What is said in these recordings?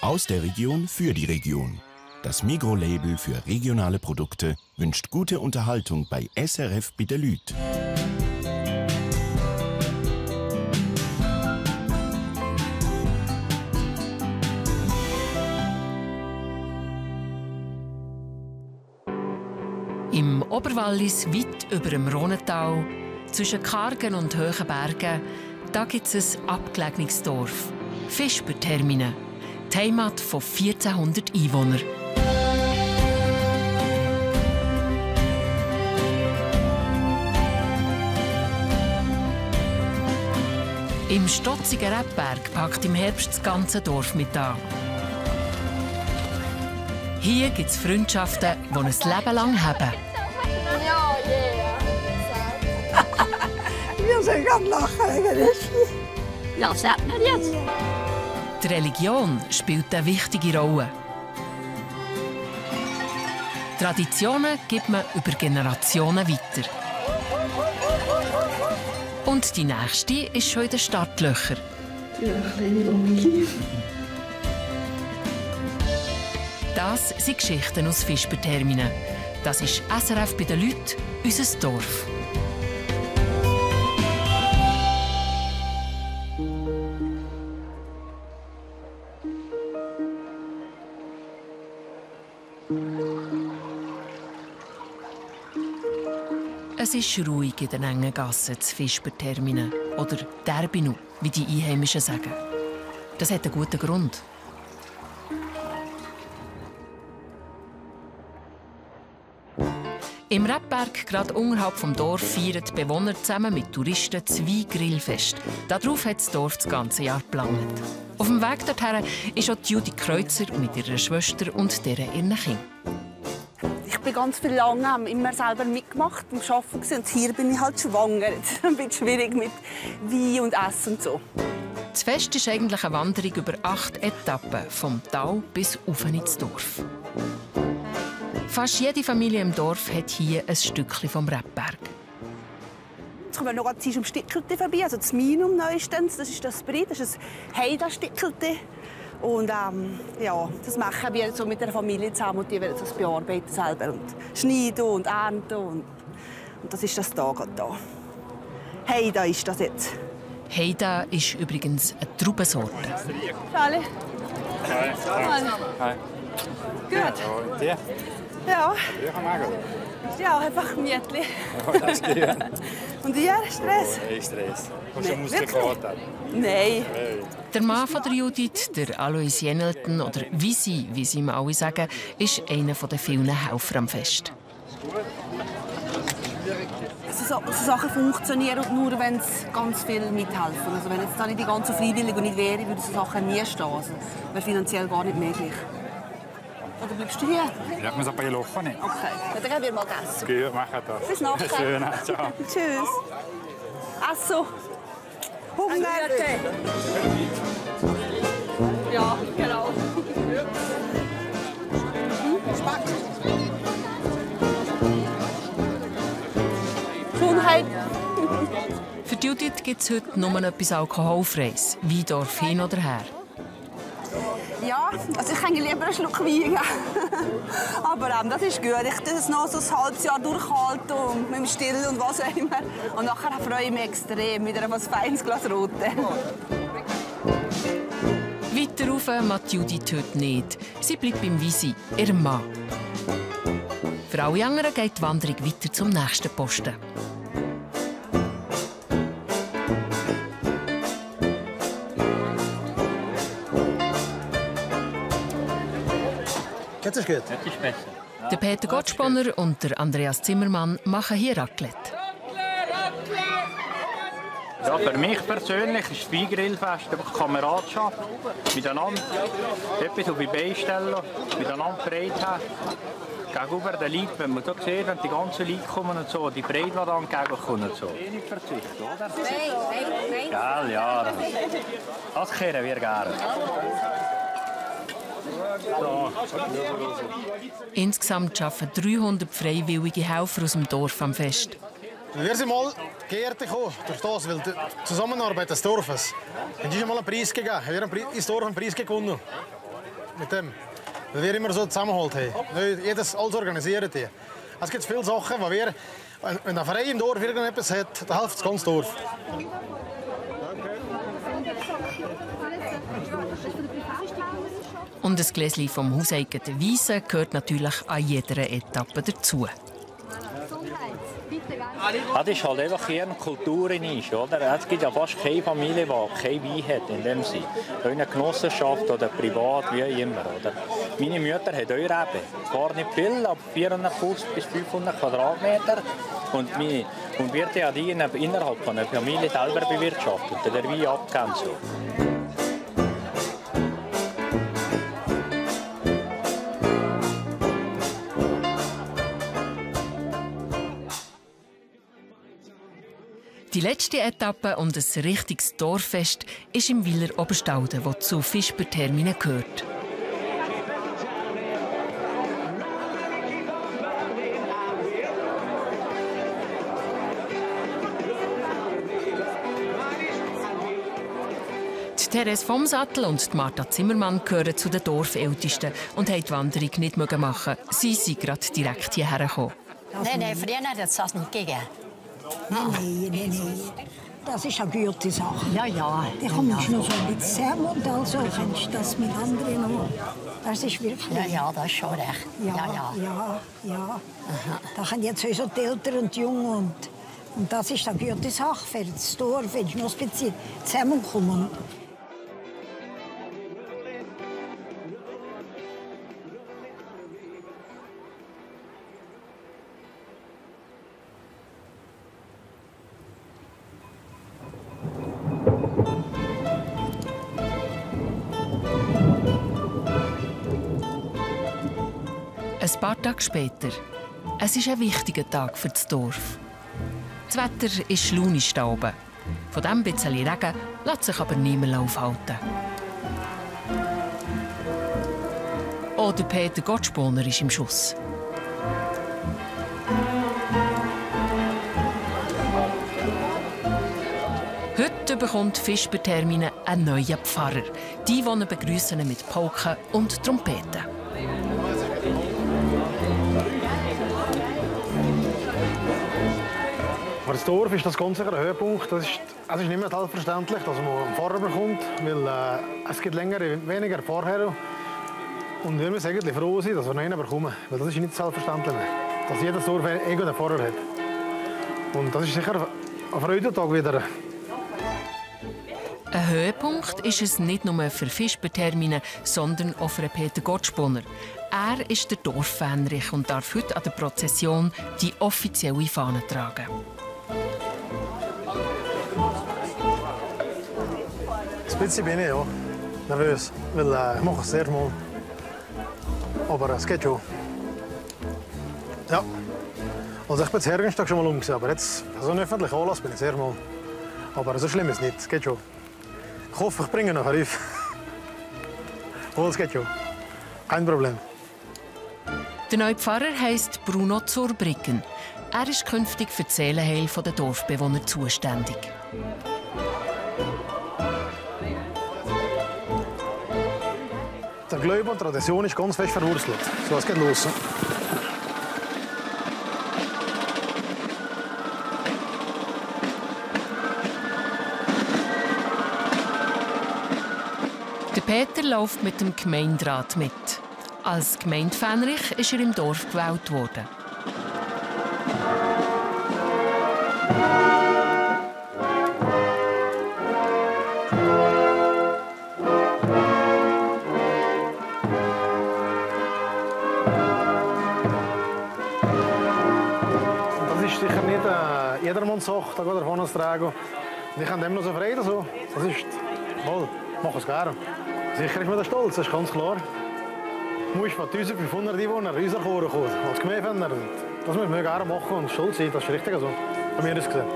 Aus der Region für die Region. Das Migros-Label für regionale Produkte wünscht gute Unterhaltung bei SRF bei der Lüt. Im Oberwallis, weit über dem Rhonental, zwischen kargen und hohen Bergen, da gibt es ein abgelegenes Dorf. Visperterminen, die Heimat von 1400 Einwohnern. Im stotzigen Rebberge packt im Herbst das ganze Dorf mit an. Hier gibt es Freundschaften, die ein Leben lang haben. Ja, wir sind ganz lachen eigentlich. Ja, sagt man jetzt. Die Religion spielt eine wichtige Rolle. Traditionen gibt man über Generationen weiter. Und die nächste ist schon in den Startlöchern. Ja, kleine Familie. Das sind Geschichten aus Visperterminen. Das ist SRF bei den Lüt, unser Dorf. Es ist ruhig in den engen Gassen zu Visperterminen oder Derbinu, wie die Einheimischen sagen. Das hat einen guten Grund. Im Rebberge, gerade unterhalb des Dorfes, feiern die Bewohner zusammen mit Touristen das Wii-Grill-Fäscht. Darauf hat das Dorf das ganze Jahr geplant. Auf dem Weg dorthin ist auch Judy Kreuzer mit ihrer Schwester und deren ihren Kindern. Ich bin ganz viel lange immer selber mitgemacht und arbeiten und hier bin ich halt schwanger. Es ist ein bisschen schwierig mit Wein und Essen und so. Das Fest ist eigentlich eine Wanderung über 8 Etappen, vom Tal bis auf ins Dorf. Fast jede Familie im Dorf hat hier ein Stückchen vom Rebberge. Jetzt kommen wir noch am Stickelte vorbei, also das Minum neuestens. Das ist das Brit, das ist ein Heida-Stickelte. Und ja, das machen wir so mit der Familie zusammen und die werden das bearbeiten selber und schneiden und ernten und das ist das da gerade da. Heida ist das jetzt. Heida ist übrigens eine Traubensorte. Hallo. Hi. Hi. Gut. Und dir? Ja. Ja, Ja, einfach gemütlich. ja, das geht. Und ihr? Stress? Hey, Stress. Hast Nee, du Muskelkater? Nein. Hey. Der Mann von der Judith, der Alois Jenelten oder Visi, wie sie ihm alle sagen, ist einer der vielen Helfer am Fest. Also so Sachen funktionieren nur, wenn es ganz viel mithelfen. Also wenn jetzt da nicht die ganzen Freiwilligen und nicht wären, würden so Sachen nie stehen. Also wäre finanziell gar nicht möglich. Oder bleibst du hier? Ja, ich muss aber hier lachen. Okay, dann gehen wir mal essen. Gut, machen das. Bis nachher. Schön, ciao. Tschüss. Also, Hunger. Ja, genau. Spack. Gesundheit. Für Judith gibt es heute nur etwas Alkoholfreies. Weindorf hin oder her. Ja, also ich kann lieber einen Schluck Wein geben. Aber das ist gut. Ich tue es noch so ein halbes Jahr durchhalten und mit dem Still und was auch immer. Und nachher freue ich mich extrem mit einem feines Glas Rote. Weiter rauf macht Judith heute nicht. Sie bleibt beim Visi, ihrem Mann. Für alle anderen geht die Wanderung weiter zum nächsten Posten. Jetzt ist gut. Das ist besser. Der Peter Gottsponner und der Andreas Zimmermann machen hier Raclette. Ja, für mich persönlich ist das Wii-Grill-Fäscht einfach Kameradschaft. Miteinander etwas auf die Beine stellen, miteinander Freude haben. Gegenüber den Leuten, wenn man so sieht, wenn die ganzen Leute kommen und so, die Freude, die da entgegenkommen und so. Wenig Verzicht, oder? Nein. Gell, ja. Das kehren wir gerne. So. Insgesamt arbeiten 300 freiwillige Helfer aus dem Dorf am Fest. Wir sind mal geehrt gekommen durch das, weil die Zusammenarbeit des Dorfes. Und die ist mal einen Preis gegeben. Wir haben ins Dorf einen Preis gewonnen. mit dem. Weil wir immer so zusammengeholt haben. Nicht jedes alles organisiert hier. Es gibt viele Sachen, wo wir, wenn ein Verein im Dorf irgendetwas hat, dann hilft das ganze Dorf. Und ein Gläschen vom hauseigenen Weisswein gehört natürlich an jeder Etappe dazu. Das ist halt einfach hier eine Kultur in uns, oder? Es gibt ja fast keine Familie, die kein Wein hat in dem Sinne. Eine Genossenschaft oder privat, wie immer, oder? Meine Mutter hat auch Reben. Zwar nicht viel, aber 450 bis 500 Quadratmeter. Und wird ja die innerhalb von einer Familie selber bewirtschaftet, der Wein abgegeben. So. Die letzte Etappe und ein richtiges Dorffest ist im Weiler Oberstauden, das zu Visperterminen gehört. Die Therese vom Sattel und die Martha Zimmermann gehören zu den Dorfältesten und haben die Wanderung nicht machen. Sie sind gerade direkt hierher gekommen. Nein, früher hat es das nicht gegeben. Nein. Das ist eine gute Sache. Ja. Da kommst du noch so ein bisschen zusammen und also kannst du das mit anderen noch. Das ist wirklich... Ja, das ist schon recht. Ja. Da können jetzt so die Eltern und die Jungen und das ist eine gute Sache für das Dorf, wenn du noch ein bisschen zusammenkommen. Ein paar Tage später. Es ist ein wichtiger Tag für das Dorf. Das Wetter ist launisch da oben. Von diesem bisschen Regen lässt sich aber niemand aufhalten. Auch der Peter Gottspooner ist im Schuss. Heute bekommt Visperterminen einen neuen Pfarrer. Die ihn begrüßen mit Polken und Trompeten. Für das Dorf ist das ganz sicher ein Höhepunkt. Es ist nicht mehr selbstverständlich, dass man einen Pfarrer bekommt, weil es gibt weniger vorher. Und wir müssen eigentlich froh sein, dass wir noch einen bekommen, weil das ist nicht selbstverständlich mehr, dass jedes Dorf einen Pfarrer hat. Und das ist sicher ein Freudentag wieder. Ein Höhepunkt ist es nicht nur für Visperterminen, sondern auch für Peter Gottspooner. Er ist der Dorffähnrich und darf heute an der Prozession die offizielle Fahne tragen. Ein bisschen bin ich ja nervös, weil ich mache es sehr mal. Aber es geht schon. Ja. Also ich bin das Herrenstag schon mal umgesehen, aber jetzt so ein öffentlicher Anlass bin ich sehr mal. Aber so schlimm ist es nicht, es geht schon. Ich hoffe, ich bringe noch einen Oh, es geht schon. Kein Problem. Der neue Pfarrer heisst Bruno Zurbriggen. Er ist künftig für das Seelenheil der Dorfbewohner zuständig. Der Glaube und Tradition ist ganz fest verwurzelt. So, es geht los. Der Peter läuft mit dem Gemeinderat mit. Als Gemeindefähnrich ist er im Dorf gewählt worden. Das ist sicher nicht jedermanns Sache, da geht er vorne zu tragen. Ich kann dem noch so Freude. So. Das ist toll, ich mache es gerne. Sicher ist man da stolz, das ist ganz klar. Du musst von 1500 Einwohnern in unser Chor kommen, als Gemeindefähner. Das müssen wir gerne machen und stolz sein, das ist richtig so. Von mir aus gesehen.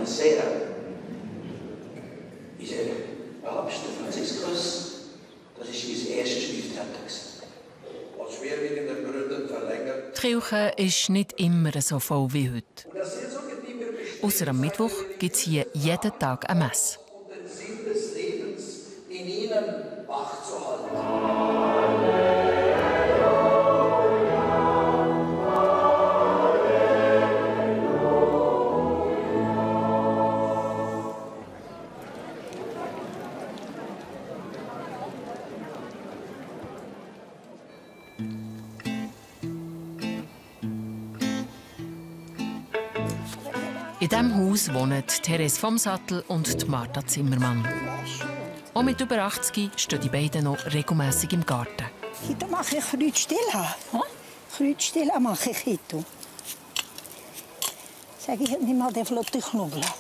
Buonasera. Unser Papst Franziskus, das ist unser erster Stiftvater. Aus schwerwiegenden Gründen verlängert. Die Kirche ist nicht immer so voll wie heute. Ausser am Mittwoch gibt es hier jeden Tag eine Messe. Und den Sinn des Lebens in ihnen wachzuhalten. In diesem Haus wohnen Therese vom Sattel und Martha Zimmermann. Auch mit über 80 stehen die beiden noch regelmässig im Garten. Heute mache ich Kreuzstille. Kreuzstille mache ich heute. Sage ich nicht mal den flotten Knoblauch.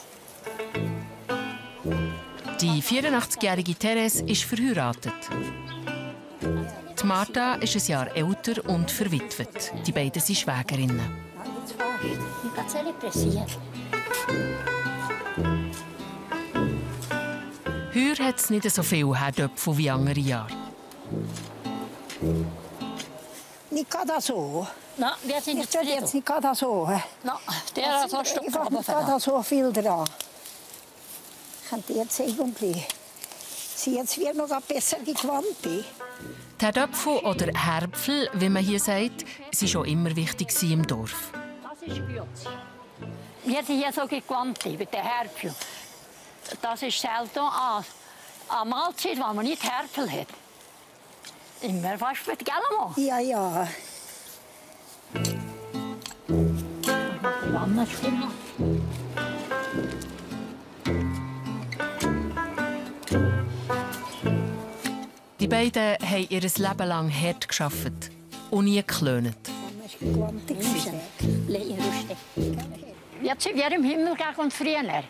Die 84-jährige Therese ist verheiratet. Die Martha ist ein Jahr älter und verwitwet. Die beiden sind Schwägerinnen. Heuer hat es nicht so viel Herdöpfel wie andere Jahre. Nicht gerade so. Nein, wir sind ich tue jetzt nicht gerade so. Nein, der ist so ich habe nicht gerade so viel dran. Ich könnte jetzt irgendwie. Sie jetzt wird noch besser gequannt. Die Herdöpfel oder Herbfel, wie man hier sagt, waren schon immer wichtig im Dorf. Das ist gut. Wir sind hier so gequannt mit den Herbfeln. Das ist selten eine Mahlzeit, wo man nicht Herbfel hat. Immer fast mit Gelmo. Ja, ja. Die beiden haben ihr Leben lang hart gearbeitet und nie geklönt. Jetzt sind wir im Himmel gegen und früher.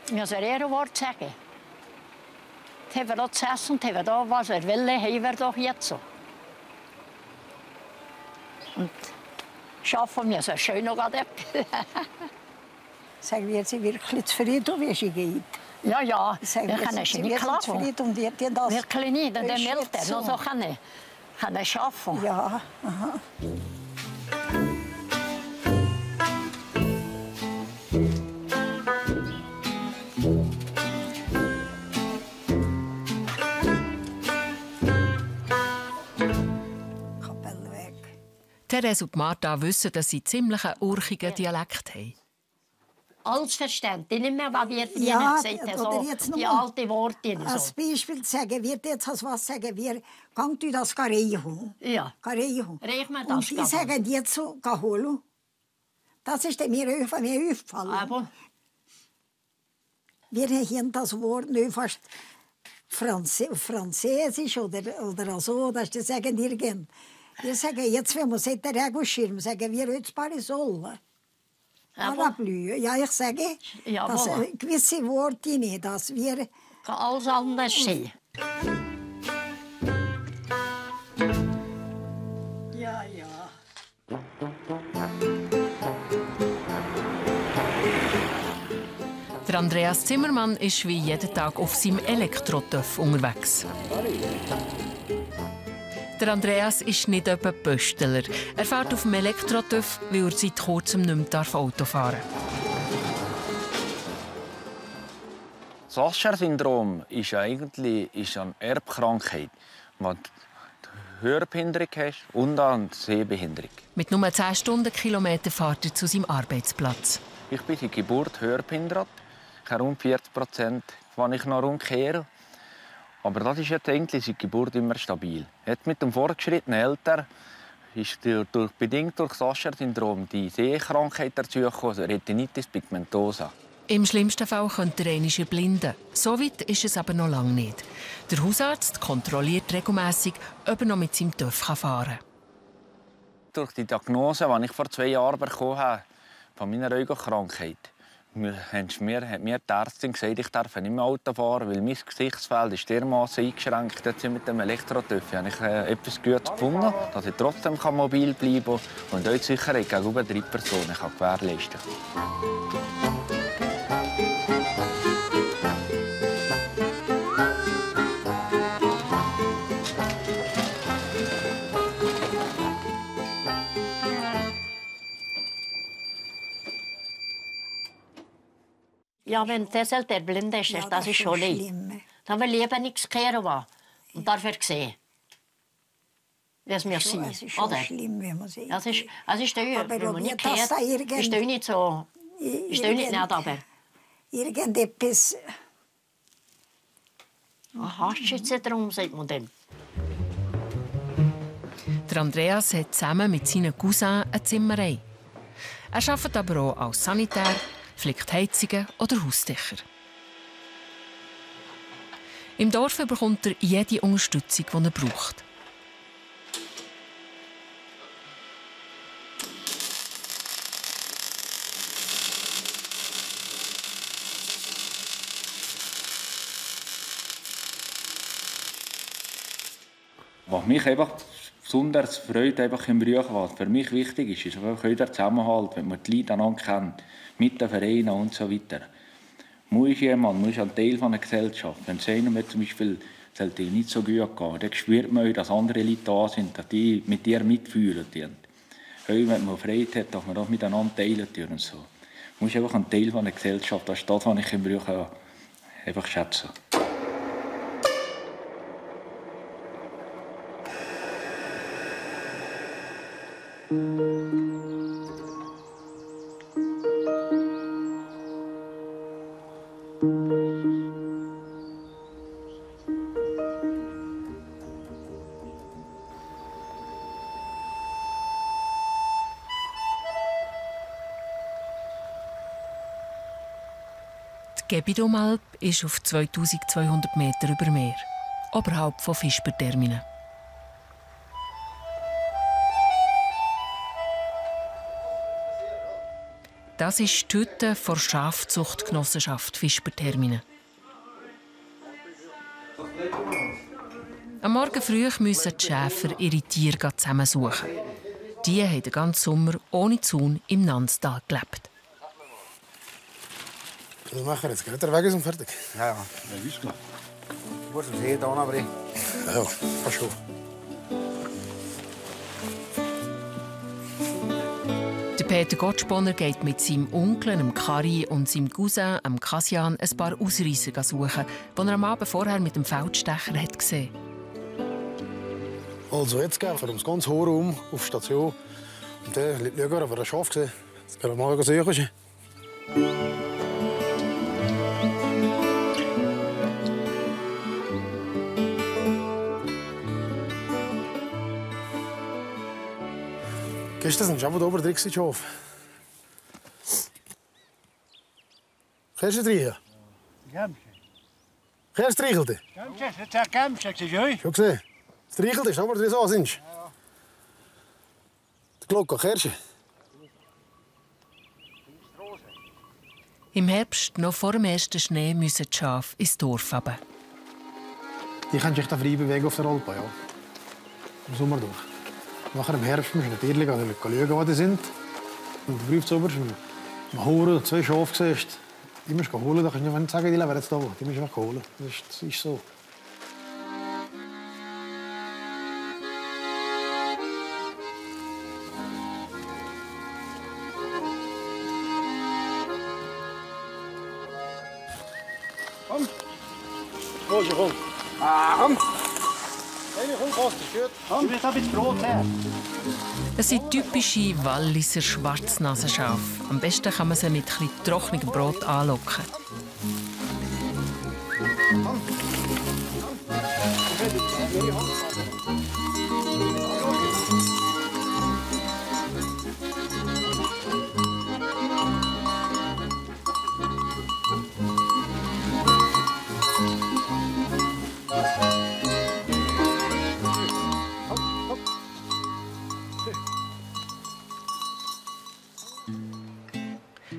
Ich muss ein Ehrenwort sagen. Jetzt haben wir da zu essen und haben wir da was wir wollen, haben wir doch jetzt so. Und schaffen wir so schön noch gerade. Sagen wir jetzt wirklich zufrieden, wie sie geht? Ja, ja. Wir können schon nicht klappen. Wir wirklich nicht. Und dann meldet er. Nur so kann ich schaffen. Ja, aha. Therese und Martha wissen, dass sie ziemlich einen urchigen Dialekt haben. Alles verständlich, nicht mehr, was wir früher gesagt haben, so die alten Worte. Als Beispiel sagen wir jetzt, was sagen wir, gang du das Garejo. Ja. Garejo. Reich mir das. Und die sagen jetzt so, Gaholo. Das ist mir aufgefallen. Aber wir haben das Wort nicht fast Französisch oder so, dass die sagen irgend. Wir sagen jetzt, wenn wir den Regenschirm sagen wir jetzt Parasol. Parapluie. Ja, ich sage, dass gewisse Worte nicht, dass wir... Kann alles anders sein. Ja, ja. Der Andreas Zimmermann ist wie jeden Tag auf seinem Elektrotöff unterwegs. Der Andreas ist nicht etwa Pöstler. Er fährt auf dem Elektrotöff, weil er seit kurzem nicht mehr Auto fahren darf. Das Usher-Syndrom ist eigentlich eine Erbkrankheit, wo du Hörbehinderung hast und eine Sehbehinderung. Mit nur 10 Stundenkilometern fährt er zu seinem Arbeitsplatz. Ich bin seit Geburt hörbehindert. Ich habe rund 40%, wenn ich noch umkehre. Aber das ist jetzt eigentlich seit Geburt immer stabil. Jetzt mit dem fortgeschrittenen Alter ist bedingt durch das Usher-Syndrom die Sehkrankheit dazugekommen, also Retinitis pigmentosa. Im schlimmsten Fall könnte er einmal erblinden. So weit ist es aber noch lange nicht. Der Hausarzt kontrolliert regelmässig, ob er noch mit seinem TÜV fahren kann. Durch die Diagnose, die ich vor 2 Jahren bekommen habe, von meiner Augenkrankheit, hat mir die Ärztin gesagt, ich darf nicht mehr Auto fahren, weil mein Gesichtsfeld ist dermaßen eingeschränkt. Jetzt mit dem Elektrotöff habe ich etwas Gutes gefunden, dass ich trotzdem mobil bleiben kann und euch die Sicherheit gegenüber 3 Personen gewährleisten kann. Ja, wenn der blind ist, Ja, das ist schon leid. schlimm. Dann will lieber nichts kehren und dafür sehen, wie es mir sind. Es ist schon schlimm, wenn man sieht. Es ist teuer, Aber wenn man ob nicht das kehrt, da irgend- ist nicht so... Ist nicht, aber... Irgendetwas... Aha, Schütze drum, sagt man dem. Der Andreas hat zusammen mit seinen Cousins eine Zimmerei. Er arbeitet aber auch als Sanitär, flickt Heizungen oder Hausdächer. Im Dorf bekommt er jede Unterstützung, die er braucht. Was mich einfach besonders freut im Beruf, was für mich wichtig ist einfach der Zusammenhalt, wenn man die Leute einander kennt, mit den Vereinen und so weiter. Man ist ein Teil einer Gesellschaft. Wenn es einem zum Beispiel nicht so gut geht, dann spürt man, dass andere Leute da sind, dass die mit dir mitfühlen. Wenn man Freude hat, dass man das miteinander teilen und so. Man ist einfach ein Teil einer Gesellschaft. Das ist das, was ich im Beruf einfach schätze. Die Gebidomalp ist auf 2200 Meter über Meer, oberhalb von Visperterminen. Das ist die Hütte der Schafzuchtgenossenschaft Visperterminen. Am Morgen früh müssen die Schäfer ihre Tiere zusammensuchen. Die haben den ganzen Sommer ohne Zaun im Nanztal gelebt. Das machen wir jetzt. Der Weg ist und fertig. Ja, das ist klar. Du musst uns hier anbringen. Ja, fast schon. Der Peter Gottsponder geht mit seinem Onkel, dem Kari, und seinem Cousin, dem Kasian, ein paar Ausreisser suchen, die er am Abend vorher mit dem Feldstecher hat gesehen. Also jetzt gehen wir ums ganze Hohe auf die Station. Und dann schauen wir, ob wir ein Schaf sehen. Jetzt können wir mal suchen. Gestern sind schon oben drin, Schaf. Kennst du die? Gamsche. Kennst du die Streichelte? Gamsche, das ist ein Gamsche, siehst du? Schon gesehen? Das Streichelte ist aber drin so, sind sie? Ja. Die Glocke, kennst du? Im Herbst, noch vor dem ersten Schnee, müssen die Schafe ins Dorf runter. Die können sich da frei bewegen auf der Alpe, ja. Im Sommer durch. Nachher im Herbst müssen wir natürlich schauen, wo die sind. Und du prüfst oberst, wenn du Huren, 2 Schafe siehst, die musst du holen. Da kannst du nicht sagen, die leben jetzt da. Die musst du einfach holen. Das ist so. Komm. Komm, komm. Komm. Komm, komm, gut. Komm, du bist ein bisschen Brot her. Es sind typische Walliser Schwarznasenschafe. Am besten kann man sie mit etwas trockenem Brot anlocken.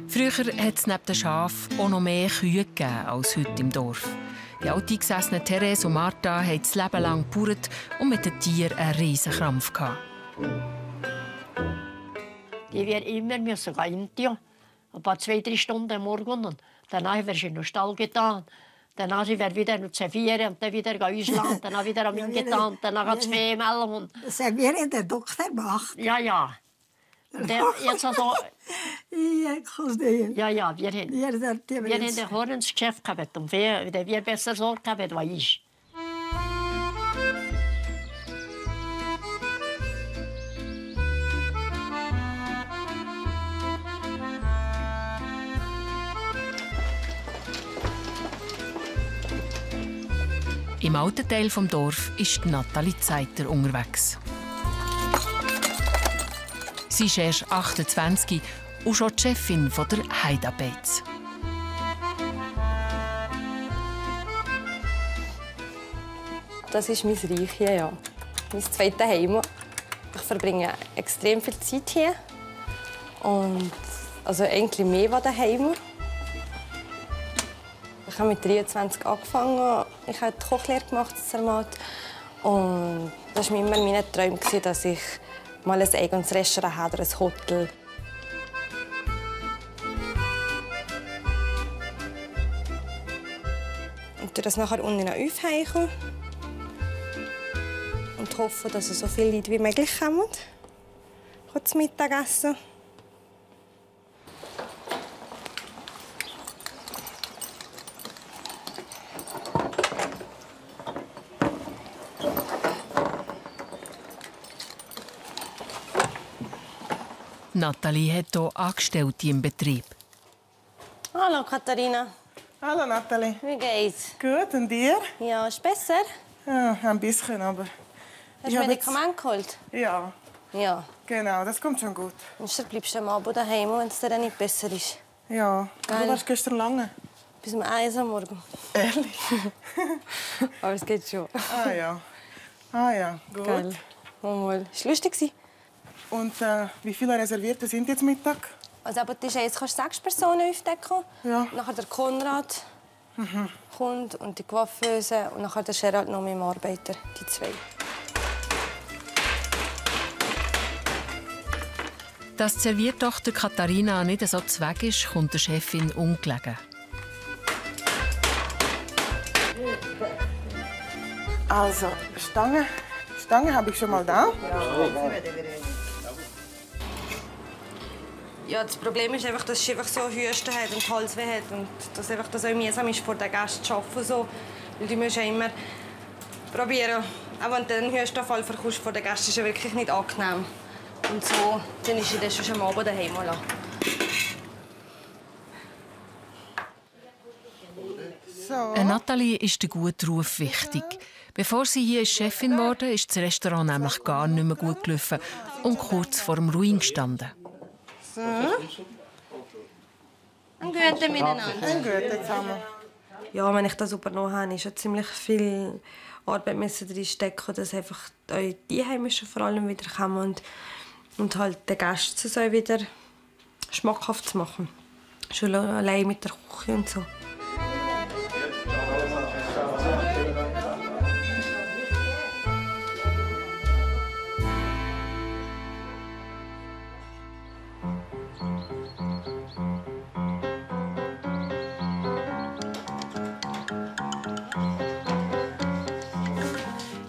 Früher hat es neben den Schafen auch noch mehr Kühe gegeben als heute im Dorf. Die alteingesessenen Therese und Martha haben das Leben lang gebauert und mit den Tieren einen riesen Krampf gehabt. Die wir immer müssen gehen, ein paar 2-3 Stunden am Morgen. Und danach wirst du in den Stall getan. Danach sind wir wieder noch servieren und dann wieder Ausland, dann wieder am getan, dann das Vieh melden. Das haben wir in der Doktor gemacht. Ja, ja. Jetzt also, ich kann es nicht. ja, wir haben ein Hornsgeschäft gehabt und wir besser Sorge gehabt, was ist. Im alten Teil des Dorfes ist Nathalie Zeiter unterwegs. Sie ist erst 28 und schon die Chefin der Heidabeiz. Das ist mein Reich hier, ja. Mein zweites Heim. Ich verbringe extrem viel Zeit hier. Und also eigentlich mehr als daheim. Ich habe mit 23 angefangen. Ich habe die Kochlehre gemacht in Zermatt. Und das war immer mein Traum, dass ich mal ein eigenes Restaurant habe oder ein Hotel. Und das nachher unten aufheichen und hoffe, dass so viele Leute wie möglich kommen zum Mittagessen. Nathalie hat hier Angestellte im Betrieb. Hallo Katharina. Hallo Nathalie. Wie geht's? Gut, und dir? Ja, ist besser? Ja, ein bisschen, aber... Hast du Medikamente geholt? Ja. Ja. Genau, das kommt schon gut. Und bleibst du am Abend daheim, wenn es dir dann nicht besser ist? Ja. Du warst gestern lange? Bis um 1 Uhr am Morgen. Ehrlich? Aber es geht schon. Ah ja. Ah ja, gut. Geil. Mal. Es war lustig. Und wie viele Reservierte sind jetzt Mittag? Also aber jetzt kannst du 6 Personen aufdecken. Ja. Nachher der Konrad kommt und die Coiffeuse und nachher der Gerald noch mit dem Arbeiter, die 2. Dass die Serviertochter Katharina nicht so zweg ist, kommt der Chefin ungelegen. Also, Stange habe ich schon mal da. Ja, das Problem ist einfach, dass sie einfach so Hüsten hat und Halsweh hat und dass einfach das auch mühsam ist, vor den Gästen zu arbeiten. So. Weil du musst ja immer probieren. Auch wenn du einen Hüstenanfall verkaufst vor den Gästen, ist ja wirklich nicht angenehm. Und so, dann ist sie das schon am Abend daheim lassen. So. Nathalie ist der gute Ruf wichtig. Bevor sie hier Chefin wurde, ist das Restaurant nämlich gar nicht mehr gut gelaufen und kurz vor dem Ruin gestanden. So. Ein Guten miteinander. Ein Guten zusammen. Ja, wenn ich das übernommen habe, ist ziemlich viel Arbeit drin stecken, dass einfach die Einheimischen vor allem wieder kommen und halt den Gästen so wieder schmackhaft zu machen. Schon allein mit der Küche und so.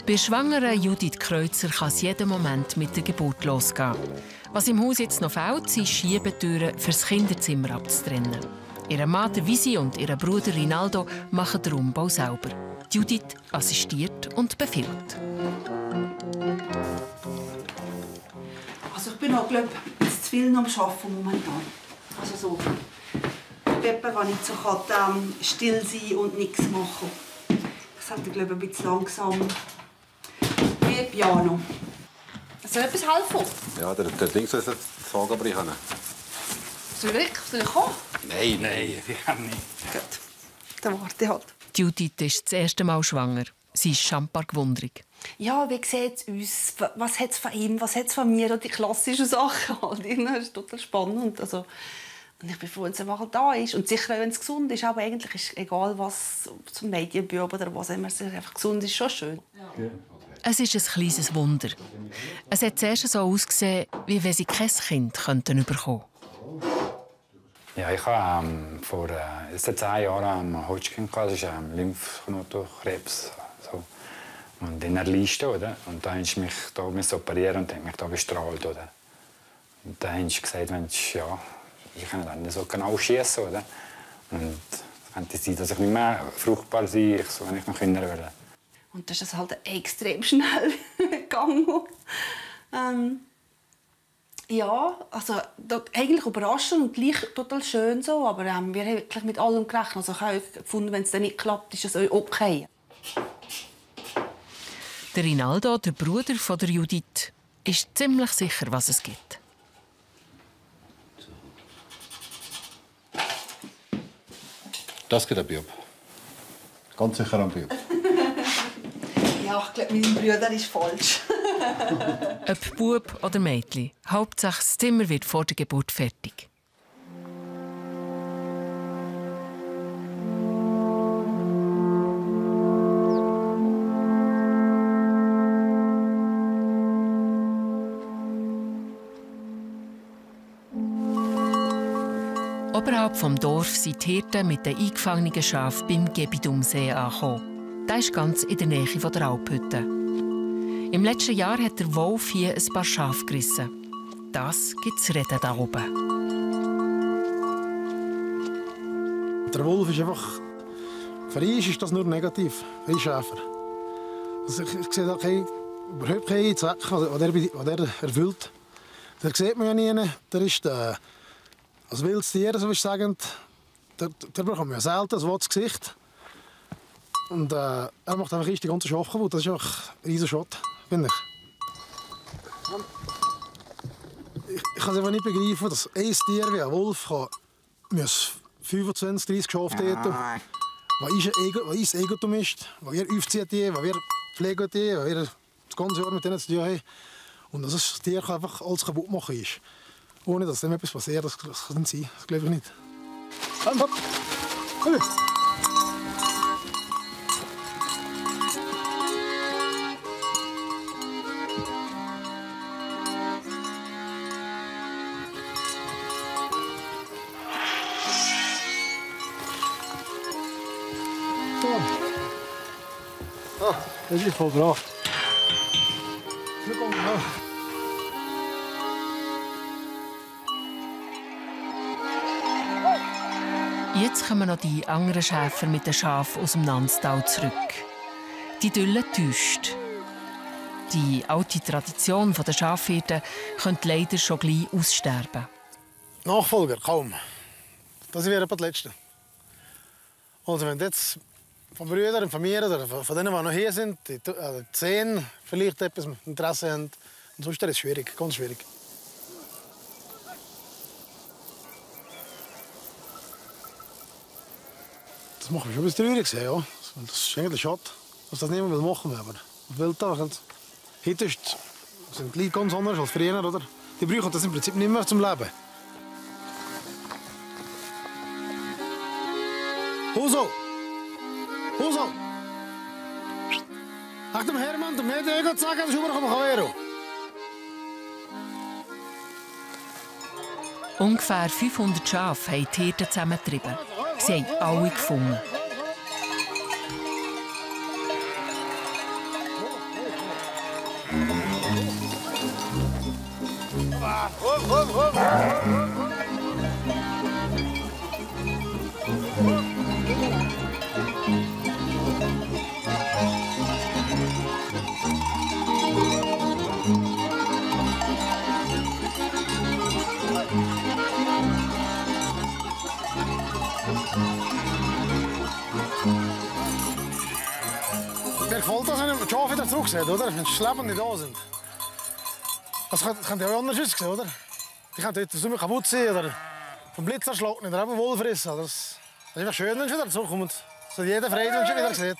Bei schwangeren Judith Kreuzer kann es jeden Moment mit der Geburt losgehen. Was im Haus jetzt noch fehlt, sind Schiebetüren für das Kinderzimmer abzutrennen. Ihre Mann Visi und ihr Bruder Rinaldo machen den Umbau selber. Judith assistiert und befiehlt. Also ich bin auch, glaube ich, zu viel am Arbeiten momentan. Also so. Pepper kann nicht so still sein und nichts machen. Das hat ich, glaube ich, ein bisschen langsam wie ein Piano. Soll etwas helfen? Ja, der Ding soll das Sagen brechen. Soll ich kommen? Nein, ich kann nicht. Gut, dann warte ich halt. Judith ist das erste Mal schwanger. Sie ist schambar gewundrig. Ja, wie sieht es uns? Was hat es von ihm? Was hat es von mir? Die klassischen Sachen. Halt. Das ist total spannend. Also, und ich bin froh, wenn es einfach da ist. Und sicher, wenn es gesund ist. Aber eigentlich ist egal, was zum Medienbüro oder was immer, es einfach gesund ist, schon schön. Ja. Es ist ein kleines Wunder. Es hat zuerst so ausgesehen, wie wenn sie kein Kind bekommen könnten. Ja, ich habe vor 10 Jahren Hodgkin, das ist Lymphknotenkrebs. So. Und in der Liste, oder? Und dann musste ich mich da operieren und mich da bestrahlt, oder? Und dann haben sie gesagt, Mensch, ja, ich kann dann nicht so genau schießen, oder? Und es könnte sein, dass ich nicht mehr fruchtbar sein kann, so, wenn ich noch Kinder will. Und das ist halt extrem schnell gegangen. Ja, also eigentlich überraschend und gleich total schön so, aber wir haben wirklich mit allem gerechnet. Also ich habe gefunden, wenn es dann nicht klappt, ist es okay. Der Rinaldo, der Bruder von der Judith, ist ziemlich sicher, was es gibt. Das geht ein Bub. Ganz sicher ein Bub. Ja, ich glaube, mein Bruder ist falsch. Ob Bub oder Mädchen, Hauptsache das Zimmer wird vor der Geburt fertig. Oberhalb vom Dorf sind die Hirten mit den eingefangenen Schafen beim Gebidumsee angekommen. Das ist ganz in der Nähe der Alphütte. Im letzten Jahr hat der Wolf hier ein paar Schafe gerissen. Das gibt es reden da oben. Der Wolf ist einfach... Für ihn ist das nur negativ, für Schäfer. Also ich sehe da überhaupt keinen Zweck, was er erfüllt. Da sieht man ja nie. Der ist als wildes Tier, so wie ich sagen, der bekommt man ja selten ein rotes Gesicht. Und er macht einfach die ganze Schafe kaputt. Das ist einfach ein riesen Schott, finde ich. Ich kann es einfach nicht begreifen, dass ein Tier wie ein Wolf 25, 30 Schafe töten kann. Was ein Eigentum ist, was wir aufziehen, was wir pflegen, was wir das ganze Jahr mit denen zu tun haben. Und dass das Tier einfach alles kaputt machen ist. Ohne dass dem etwas passiert, das kann nicht sein. Das glaube ich nicht. Komm, hopp! Komm! Ah, das ist vollbracht. Jetzt kommen noch die anderen Schäfer mit den Schafen aus dem Nanztal zurück. Die Dülle täuscht. Die alte Tradition der Schafhirten könnte leider schon gleich aussterben. Nachfolger, kaum. Das wäre etwa das Letzte. Also wenn jetzt von Brüdern, von mir oder von denen, die noch hier sind, die 10 vielleicht etwas Interesse haben, und sonst ist es schwierig, ganz schwierig. Das macht mich schon ein bisschen traurig, ja. Das ist eigentlich schade, dass das niemand machen will. Aber heute sind die Leute ganz anders als früher, oder? Die brauchen das im Prinzip nicht mehr zum Leben. Huso! Huso! Ach, dem Hermann, dem hätte ich sagen, dass ich rüberkomme kann. Ungefähr 500 Schafe haben die Hirten zusammengetrieben. Sie haben alle gefunden. Mir gefällt das, wenn die Schafe wieder zurück sind, oder? Wenn sie lebend nicht da sind. Das könnte ja auch anders aussehen, oder? Die könnten heute Sommer kaputt sein oder vom Blitz erschlagen oder eben Wohl fressen. Das ist einfach schön, wenn sie wieder zurückkommen. So jeder Freude, wenn sie wieder sieht.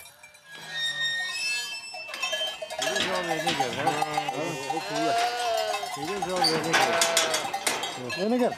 Weniger?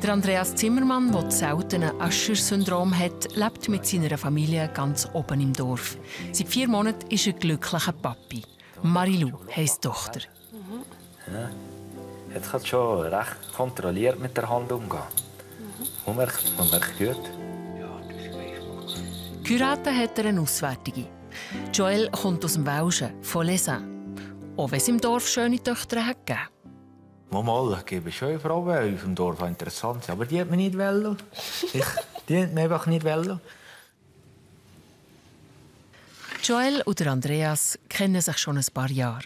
Der Andreas Zimmermann, der das seltene Usher-Syndrom hat, lebt mit seiner Familie ganz oben im Dorf. Seit 4 Monaten ist er glücklicher Papi. Marilou heisst die Tochter. Ja. Jetzt kann schon recht kontrolliert mit der Hand umgehen. Man merkt gut. Geheiratet hat er eine Auswärtige. Joel kommt aus dem Welschen, von Lesin. Auch wenn es im Dorf schöne Töchter hat gegeben. Mal gebe schöne Frauen auf dem Dorf, interessant sind. Aber die hat mir nicht wollen. Die hat mir einfach nicht wollen. Joel und Andreas kennen sich schon ein paar Jahre.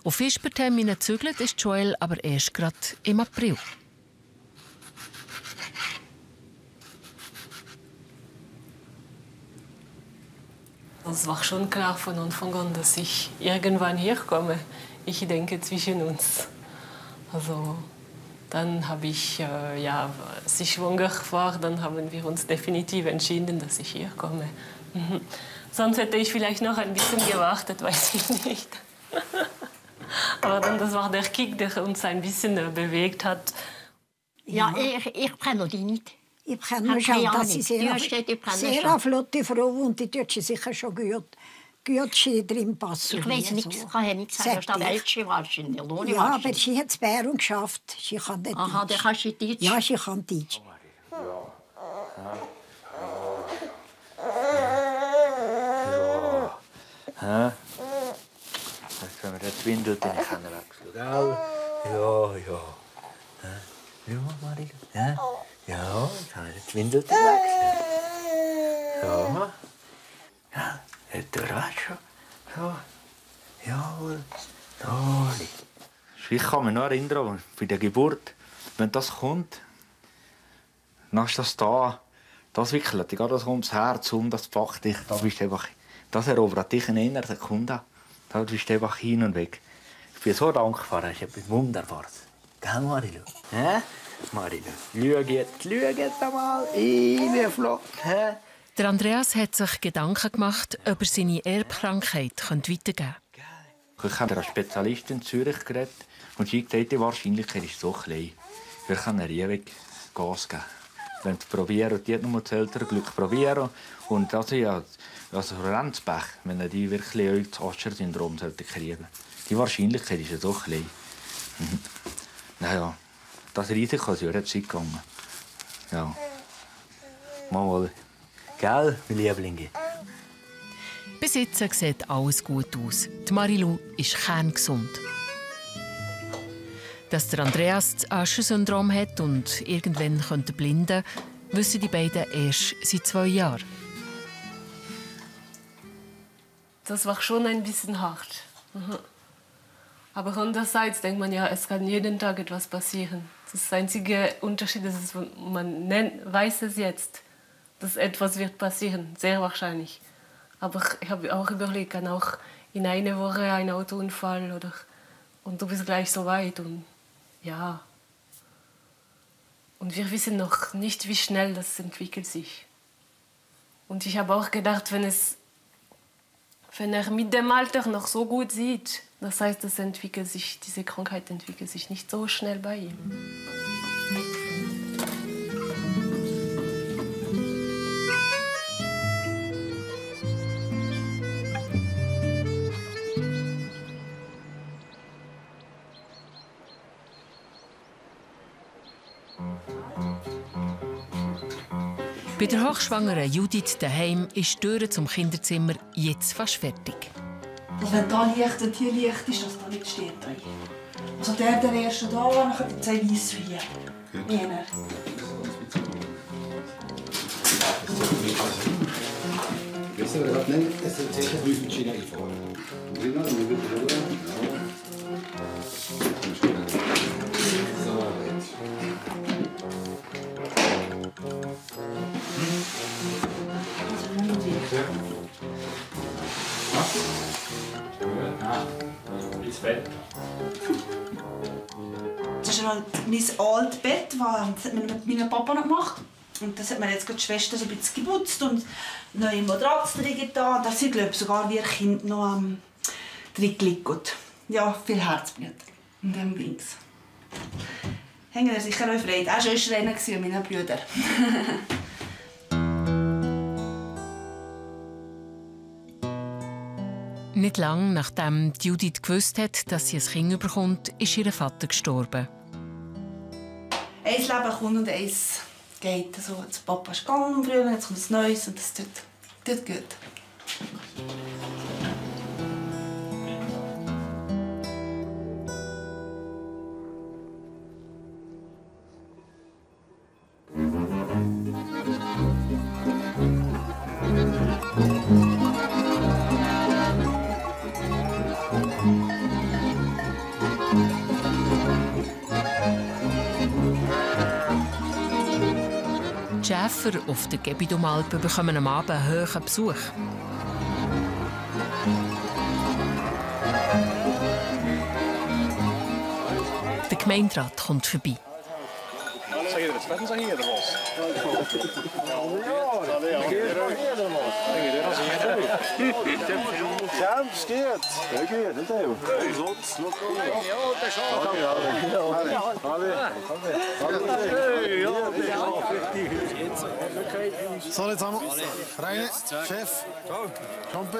Auf Visperterminen gezügelt ist Joel aber erst gerade im April. Es war schon klar von Anfang an, dass ich irgendwann herkomme. Ich denke zwischen uns. Also, dann habe ich, als ich schwanger war, dann haben wir uns definitiv entschieden, dass ich herkomme. Sonst hätte ich vielleicht noch ein bisschen gewartet, weiß ich nicht. Aber dann, das war der Kick, der uns ein bisschen bewegt hat. Ja, ich kenne die nicht. Ich kenne schon, das ist sehr flotte Frau und die tut sicher schon gut drin passen. Ich weiß nichts, ich kann ja nichts sagen. Das Welche wahrscheinlich. Ja, aber sie hat es Bären geschafft. Sie kann nicht Aha, dann kannst du Deutsch? Ja, sie kann Deutsch. Ja. Jetzt können wir den Windel wechseln, gell? Ja. Ja, Marilou. Ja, jetzt haben wir den Windel wechseln. Ja. Ja, du weißt schon. Ja. Jawohl. Dali. Ich kann mich noch erinnern, bei der Geburt, wenn das kommt, dann ist das da. Das wickelt dich, das kommt ums Herz um, das packt dich. Das erobert dich in einer Sekunde. Da bist du einfach hin und weg. Ich bin so dankbar, das ist etwas Wunderbares. Gell, Marilou? Ja? Marilou, schau jetzt einmal, wie flott. Der Andreas hat sich Gedanken gemacht, ob er seine Erbkrankheit weitergeben könnte. Ich habe mit einer Spezialistin in Zürich geredet und sie sagte, die Wahrscheinlichkeit ist so klein. Wir können ewig Gas geben. Wenn du probieren, die hat nur das ältere Glück probieren. Und also Renzbech, wenn er die wirklich das Usher-Syndrom kriegen. Die Wahrscheinlichkeit ist ja so klein. Naja, das Risiko ist ja jetzt gegangen. Ja. Mal. Gell, meine Lieblinge? Bis jetzt sieht alles gut aus. Die Marilou ist kerngesund. Dass der Andreas das Usher-Syndrom hat und irgendwann blinden könnte, wissen die beiden erst seit 2 Jahren. Das war schon ein bisschen hart. Aber andererseits denkt man ja, es kann jeden Tag etwas passieren. Das ist der einzige Unterschied, ist, man weiß es jetzt, dass etwas wird passieren, sehr wahrscheinlich. Aber ich habe auch überlegt, kann auch in einer Woche ein Autounfall und du bist gleich so weit und ja. Und wir wissen noch nicht, wie schnell das entwickelt sich. Und ich habe auch gedacht, wenn er mit dem Alter noch so gut sieht, das heißt, diese Krankheit entwickelt sich nicht so schnell bei ihm. Bei der hochschwangeren Judith daheim ist die Tür zum Kinderzimmer jetzt fast fertig. Also wenn da Licht und hier Licht ist, dass da nicht steht. Also der erste da war, nachher die 2 Weissweine. Jener. Wissen wir gerade nicht, es sind sicher 5 Maschinen einfahren. Das ist halt mein altes Bett, das hat mein Papa noch gemacht. Und das hat mir jetzt die Schwester so ein bisschen geputzt und neue Matratze drin getan. Da sind, glaube ich, sogar wie Kind noch drin gelegt. Ja, viel Herzblut. Und dann links. Hängen wir sicher auch Freude. Er war schon Rennen mit meinen Brüdern. Nicht lange nachdem Judith gewusst hat, dass sie ein Kind bekommt, ist ihr Vater gestorben. Ein Leben kommt und eins geht. Also, das Papa ist gegangen im Frühling, jetzt kommt ein Neues und das tut gut. Die Schäfer auf der Gebidumalpe bekommen am Abend einen hohen Besuch. Der Gemeinderat kommt vorbei. Zeg je er het vet en zeg je er was? Ja, het geht. Ja, geht. Niet heel. Zot. So, jetzt haben wir Reine, Chef, Champe,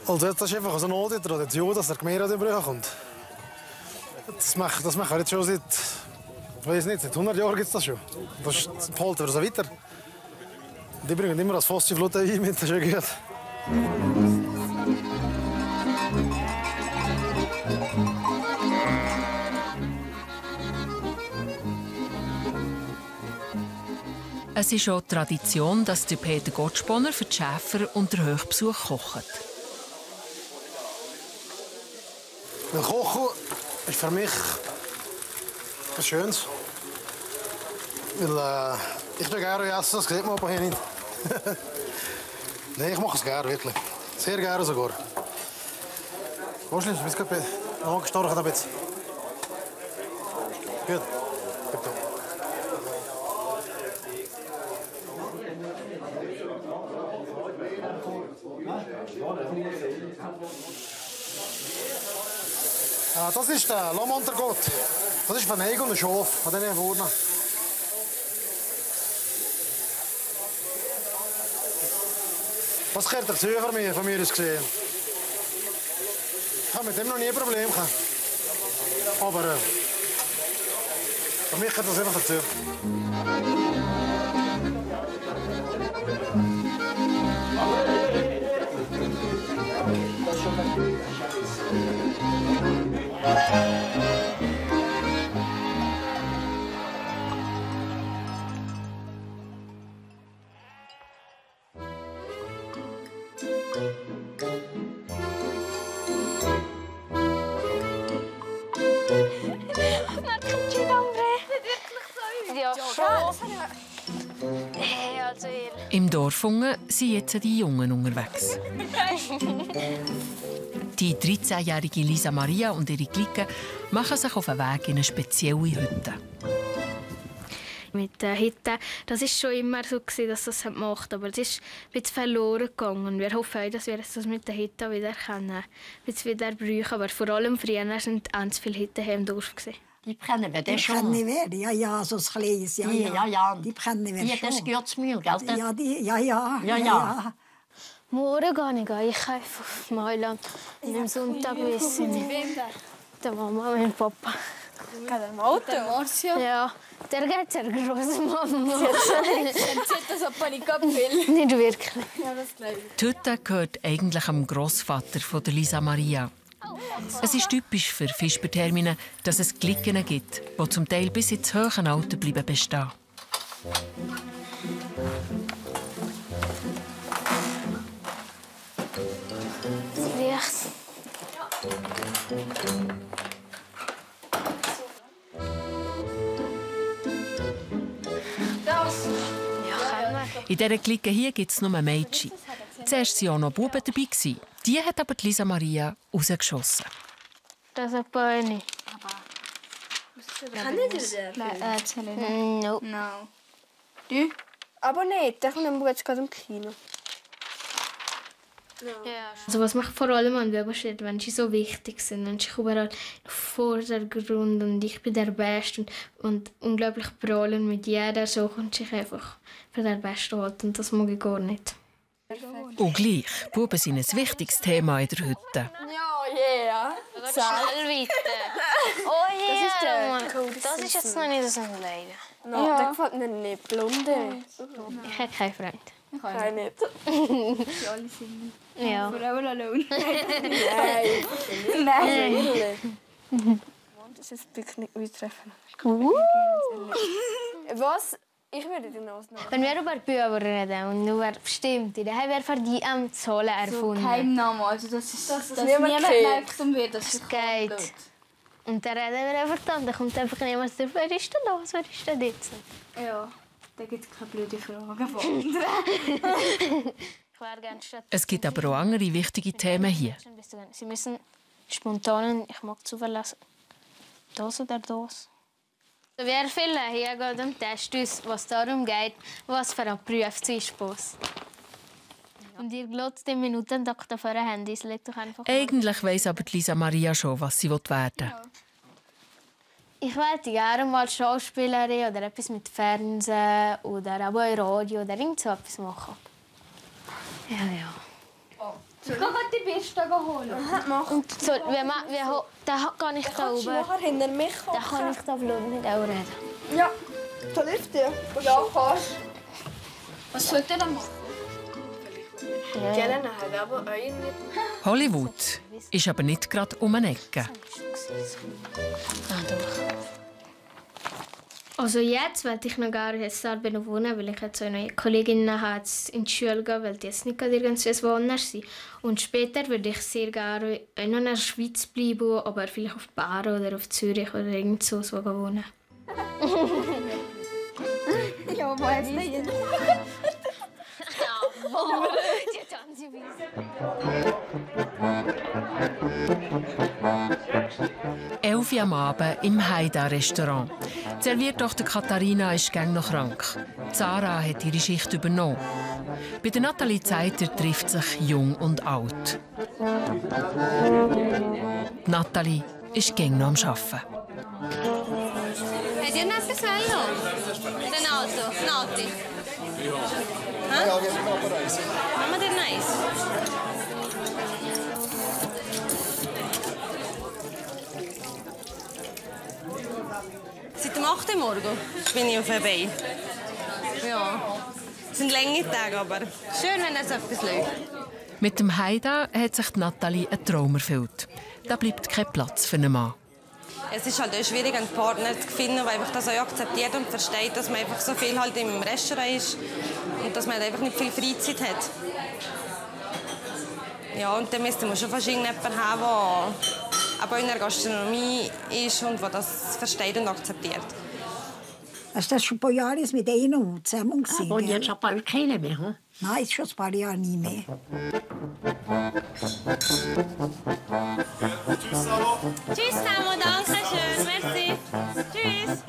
als letzter Chef aus der Not, oder die dass der Gemeinderat in Brüche kommt. Das machen wir jetzt schon seit, ich weiß nicht, seit 100 Jahren gibt es das schon. Das halten wir so weiter. Die bringen immer das Fossi-Flotte ein mit, das ist schön gut. Es ist auch Tradition, dass der Peter Gottsponner für die Schäfer und den Hochbesuch kocht. Kochen ist für mich etwas Schönes. Weil, ich tue gerne essen, das sieht man aber hier nicht. Nein, ich mache es gerne, wirklich. Sehr gerne sogar. Wahrscheinlich, du bist gerade angestorchen ein bisschen. Gut. Ja, das ist der Lammontergott. Das ist von Eigen und Schaf, von denen vorne. Was gehört dazu von mir aus gesehen? Ich habe mit dem noch nie ein Problem gehabt. Aber für mich gehört das einfach dazu. Im Dorf sind jetzt die Jungen unterwegs. Die 13-jährige Lisa Maria und ihre Clique machen sich auf den Weg in eine spezielle Hütte. Mit der Hütte, das war schon immer so, dass das macht, aber es ist ein bisschen verloren gegangen. Wir hoffen auch, dass wir das mit der Hütte wieder brauchen. Aber vor allem früher waren ganz viele Hütten hier im Dorf. Die brennen wir die schon. Die brennen wir, ja, so ein kleines, ja. Die brennen wir schon. Das gehört zu mir, gell? Ja. Morgen gehe ich auf Mailand. Und am Sonntag wissen wir. Der Mama und mein Papa. Geht im Auto? Ja, der geht zur Großmama. Sie hat das auch Panikabfall. Nicht wirklich. Ja, das glaube ich. Die Hütte gehört eigentlich am Grossvater von der Lisa Maria. Es ist typisch für Visperterminen, dass es Klicken gibt, die zum Teil bis ins hohe Alter bleiben bestehen. Das riecht. In dieser Clique hier gibt es nur Mädchen. Zuerst waren auch noch Buben dabei. Die hat aber die Lisa Maria rausgeschossen. Das ist ein Beine. Kann ich das? No. Du? Aber nicht, der kommt jetzt gerade im Kino. Also was mich vor allem an Weber steht, wenn sie so wichtig sind, wenn sie überall im Vordergrund und ich bin der Beste und unglaublich prahlen mit jeder so und sich einfach für der Beste halten und das mag ich gar nicht. Und gleich, Buben sind ein wichtiges Thema in der Hütte. Ja, Schnell weiter. Oh ja, das ist jetzt noch nicht so ein Leiden. No, ja. Der gefällt mir nicht. Blonde. Ich habe keinen Freund. Ich auch nicht. Sie alle sind ja. Frauen allein. Nein. Nein. Das ist ein Picknick mittreffen. Was? Ich würde die Nase nehmen. Wenn wir über Bücher reden und über bestimmte, dann haben wir für die Zahlen erfunden. So kein Name, also das niemand merkt und wird das geht. Und dann reden wir einfach dann kommt einfach niemand drauf, wer ist denn das, wer ist denn jetzt? Ja, da gibt es keine blöde Fragen von Es gibt aber auch andere wichtige Themen hier. Sie müssen spontan, ich mag zuverlassen, das oder das. Wir viele hier gehen und testen uns, was darum geht, was für ein Beruf zu ist. Und ihr glotzt den Minutentakt auf euren Handys. Eigentlich weiss aber Lisa Maria schon, was sie werden will. Ja. Ich wollte gerne mal Schauspielerin oder etwas mit Fernsehen oder auch Radio oder irgend so etwas machen. Ja. Ich kann die Bürste holen. Und so, dann kann ich da oben. Nachher hinter mich dann kann ich da mit auch reden. Ja, da hilft dir. Ja, kannst. Was sollt ihr dann machen? Gerne nachher, aber euch nicht. Hollywood ist aber nicht gerade um eine Ecke. Also jetzt wollte ich noch gar nicht noch wohnen, weil ich jetzt so eine Kollegin in die Schule gehen, weil die jetzt nicht irgendwas woanders sind. Und später würde ich sehr gerne noch in der Schweiz bleiben, aber vielleicht auf Baren oder auf Zürich oder irgend so wohnen. Ja, wo jetzt nicht? Elfi am Abend im Haida-Restaurant. Serviert doch der Katharina ist gäng noch krank. Sarah hat ihre Schicht übernommen. Bei der Nathalie Zeiter trifft sich Jung und Alt. Nathalie ist gäng noch am Arbeiten. Habt ihr noch etwas wollen? Den Auto, Nati. Ja, wir haben aber eins. Haben wir denn eins? Seit dem 8. Uhr morgens bin ich auf der Beine. Ja, es sind lange Tage, aber schön, wenn es etwas läuft. Mit dem Haida hat sich Nathalie einen Traum erfüllt. Da bleibt kein Platz für einen Mann. Es ist halt auch schwierig, einen Partner zu finden, der einfach das auch akzeptiert und versteht, dass man einfach so viel halt im Restaurant ist und dass man einfach nicht viel Freizeit hat. Ja, und dann müsste man schon fast irgendjemanden haben, der aber in der Gastronomie ist und der das versteht und akzeptiert. Hast du das schon ein paar Jahre mit einem zusammen gesehen? Und jetzt schon bald keine mehr, hm? Nein, ist schon ein paar Jahre nie mehr. Tschüss, Samo, danke schön. Merci. Tschüss.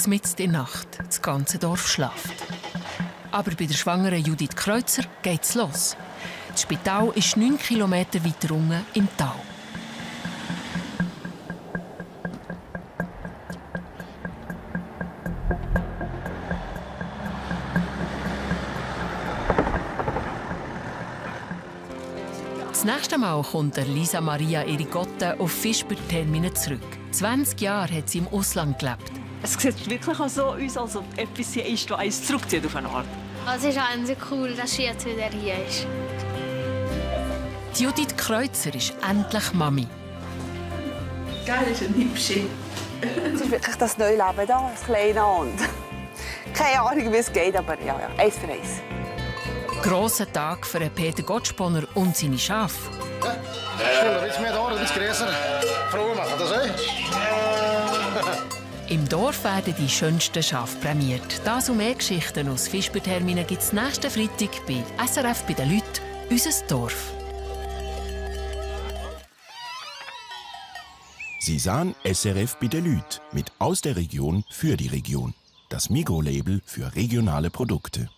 Mitten in der Nacht, das ganze Dorf schlaft. Aber bei der schwangeren Judith Kreuzer geht's los. Das Spital ist 9 Kilometer weiter unten im Tal. Das nächste Mal kommt Lisa Maria Erigotte auf Visperterminen zurück. 20 Jahre hat sie im Ausland gelebt. Es sieht wirklich auch so aus, als ob etwas hier ist, das eins zurückzieht auf eine Art. Es ist auch cool, dass sie jetzt wieder hier ist. Die Judith Kreuzer ist endlich Mami. Geil, ist ein Hübsche. Es ist wirklich das neue Leben da, das kleine und keine Ahnung, wie es geht, aber ja, eins für eins. Grosser Tag für Peter Gottspinner und seine Schafe. Schön, ein bisschen mehr da, ein bisschen größer. Frauen machen das auch. Im Dorf werden die schönsten Schafe prämiert. Das und mehr Geschichten aus Visperterminen gibt es nächsten Freitag bei SRF bei den Lüt Unser Dorf. Sie sahen SRF bei den Lüt mit aus der Region für die Region. Das Migros-Label für regionale Produkte.